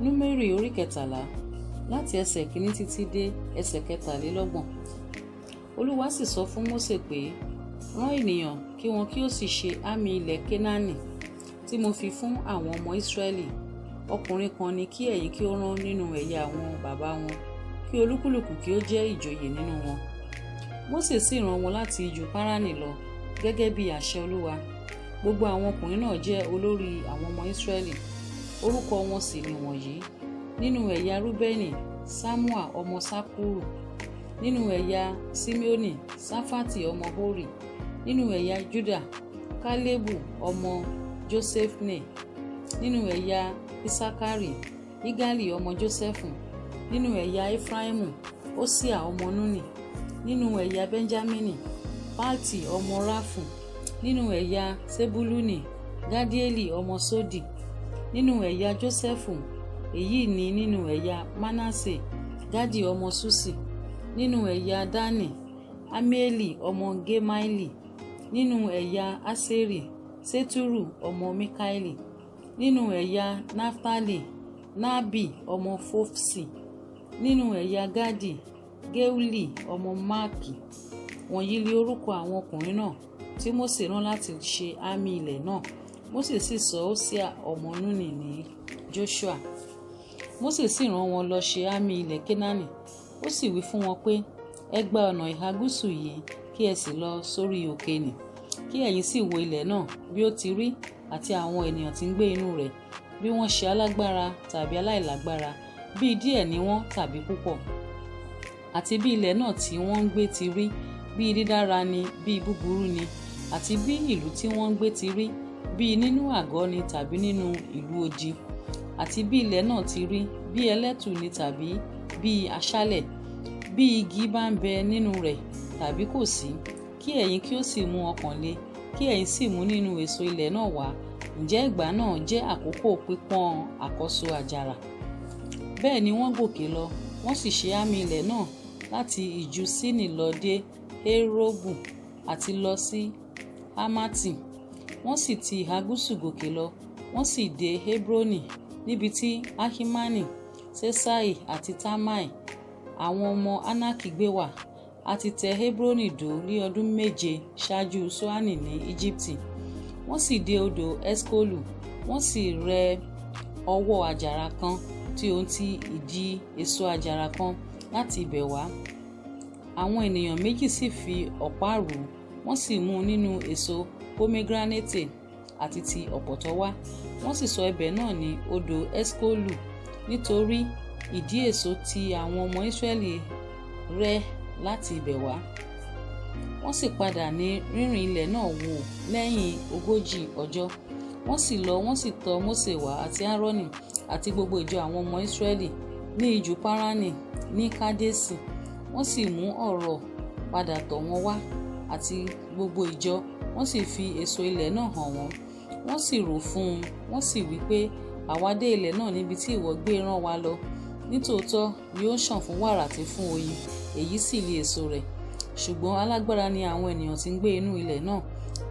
Númérì orí 13, láti ẹsẹ̀ 1 títí dé ẹsẹ̀ 23. Olúwa sì sọ fún Mósè pé, "Rán ènìyàn kí wọn kí ó sì ṣe àmì ilẹ̀ Kénáánì tí mo fi fún àwọn ọmọ Ísírẹ́lì. Ọkùnrin kan ni kí ẹ̀yin kí ó rán nínú ẹ̀yà àwọn baba wọn, kí olúkúlùkù kí ó jẹ́ ìjòyè nínú wọn." Mósè sì rán wọn láti ijù Páránì lọ gẹ́gẹ́ bí àṣẹ Olúwa. Gbogbo àwọn ọkùnrin náà jẹ́ olórí àwọn ọmọ Ísírẹ́lì. Orúkọ wọn sì ni wọ̀nyí: nínú ẹ̀yà Rúbẹ́nì, Ṣammua ọmọ Sakkuru; nínú ẹ̀yà Simeoni, Ṣafati ọmọ Hori; nínú ẹ̀yà Juda, Kalebu ọmọ Josephne; nínú ẹ̀yà Isakari, Igali ọmọ Josẹfu; nínú ẹ̀yà Efraimu, Hosea ọmọ Nuni; nínú ẹ̀yà Benjamini, Palti ọmọ Rafu; nínú ẹ̀yà Sebuluni, Gadieli ọmọ Sodi; nínú ẹ̀yà Josẹfu, èyí ni nínú ẹ̀yà Manase, Gaddi ọmọ Susi; nínú ẹ̀yà Dani, Ammieli ọmọ Gemaili; nínú ẹ̀yà Aṣeri, Ṣeturu ọmọ Mikaeli; nínú ẹ̀yà Naftali, Nahbi ọmọ Vofṣi; nínú ẹ̀yà Gadi, Geueli ọmọ Maki. Wọ̀nyí li orúkọ àwọn ọkùnrin náà tí Mósè rán láti ṣe àmì ilẹ̀ náà. Mósè sì sọ Hosea ọmọ Nuni ní Joṣua. Mósè sì rán wọn lọ ṣe àmì ilẹ̀ Kénáánì. Ó sì wí fún wọn pé, "Ẹ gba ọ̀nà ìhà gúúsù yìí, kí ẹ sì lọ sórí òkè nì, kí ẹ̀yin sì wo ilẹ̀ náà bí ó ti rí, àti àwọn ènìyàn tí ń gbé inú rẹ̀, bí wọ́n ṣe alágbára tàbí aláìlágbára, bí díẹ̀ ni wọ́n tàbí púpọ̀, àti bí ilẹ̀ náà tí wọ́n ń gbé ti rí, bí dídára ni, bí búburú ni, àti bí ìlú tí wọ́n ń gbé ti rí, bí nínú àgọ́ ni tàbí nínú ìlú odi, àti bí ilẹ̀ náà ti rí, bí ẹlẹ́tù ni tàbí bí aṣálẹ̀, bí igi bá ń bẹ nínú rẹ̀ tàbí kò sí, kí ẹ̀yin kí ó sì mú ọkàn le, kí ẹ̀yin sì mú nínú èso ilẹ̀ náà wá." Ǹjẹ́ ìgbà náà jẹ́ àkókò pípọ́n àkọ́so àjàrà. Bẹ́ẹ̀ ni wọ́n gòkè lọ, wọ́n sì ṣe àmì ilẹ̀ náà láti ijù Sini lọ dé Rehobu àti lọ sí Hamati. Wọ́n sì ti ìhà gúúsù gòkè lọ, wọ́n sì dé Hebroni, níbi tí Ahimani, Ṣeṣai àti Talmai, àwọn ọmọ Anaki gbé wà. A ti tẹ Hebroni dó ní ọdún 7 ṣáájú Ṣoani ní Ejibiti. Wọ́n sì dé odò Eṣkolu, wọ́n sì rẹ́ ọ̀wọ́ àjàrà kan tí ó ti ìdì èso àjàrà kan láti ibẹ̀ wá. Àwọn ènìyàn méjì sì fi ọ̀pá rù ú, wọ́n sì mú nínú èso pomegranate àti ti ọ̀pọ̀tọ́ wá. Wọ́n sì sọ ibẹ̀ náà ní odò Eṣkolu, nítorí ìdì èso tí àwọn ọmọ Israẹli rẹ́ láti ibẹ̀ wá. Wọ́n sì padà ní rírìn ilẹ̀ náà wò lẹ́yìn 40 ọjọ́. Wọ́n sì lọ, wọ́n sì tọ̀ Mósè wá àti Aaroni àti gbogbo ìjọ àwọn ọmọ Israẹli ní ijù Parani ní Kadeṣi. Wọ́n sì mú ọ̀rọ̀ padà tọ̀ wọ́n wá àti gbogbo ìjọ, wọ́n sì fi èso ilẹ̀ náà hàn wọ́n. Wọ́n sì rò fún un, wọ́n sì wí pé, "Àwa dé ilẹ̀ náà níbi tí ìwọ gbé rán wa lọ. Nítòótọ́ ni ó ń sàn fún wàrà àti fún oyin, èyí sì li èso rẹ̀. Ṣùgbọ́n alágbára ni àwọn ènìyàn tí ń gbé inú ilẹ̀ náà,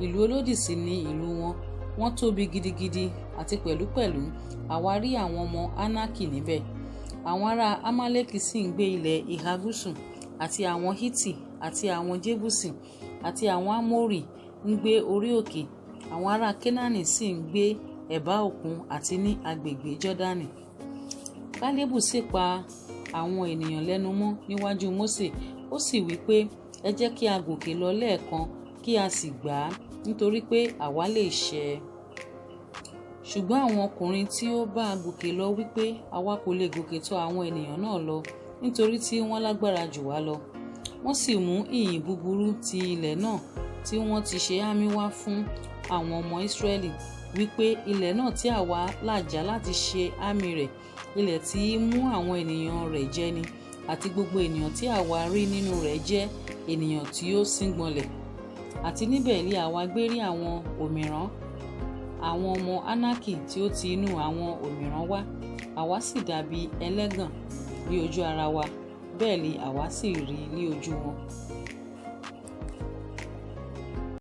ìlú olódì sì ni ìlú wọn, wọ́n tóbi gidigidi, àti pẹ̀lúpẹ̀lú àwa rí àwọn ọmọ Anaki níbẹ̀. Àwọn ará Amaleki sì ń gbé ilẹ̀ ìhà gúúsù, àti àwọn Hiti àti àwọn Jebusi àti àwọn Amori ń gbé orí òkè, àwọn ará Kenaani sì ń gbé ẹ̀bá òkun àti ní agbègbè Jordani." Kalebu sì pa àwọn ènìyàn lẹ́nu mọ́ níwájú Mósè, ó sì wí pé, "Ẹ jẹ́ kí a gòkè lọ lẹ́ẹ̀kan kí a sì gbà á, nítorí pé àwa lè ṣe é." Ṣùgbọ́n àwọn ọkùnrin tí ó bá a gòkè lọ wí pé, "Àwa kò lè gòkè tọ̀ àwọn ènìyàn náà lọ, nítorí tí wọ́n lágbára jù wá lọ." Wọ́n sì mú ìyìn búburú ti ilẹ̀ náà tí wọ́n ti ṣe àmì wá fún àwọn ọmọ Israẹli, wí pé, "Ilẹ̀ náà tí àwa là já láti ṣe àmì rẹ̀, ilẹ̀ tí í mú àwọn ènìyàn rẹ̀ jẹ ni, àti gbogbo ènìyàn tí àwa rí nínú rẹ̀ jẹ́ ènìyàn tí ó síngbọnlẹ̀. Àti níbẹ̀ li àwa gbé rí àwọn òmìrán, àwọn ọmọ Anaki tí ó ti inú àwọn òmìrán wá. Àwa sì dàbí ẹlẹ́gàn ní ojú ara wa, bẹ́ẹ̀ li àwa sì rí ní ojú wọn."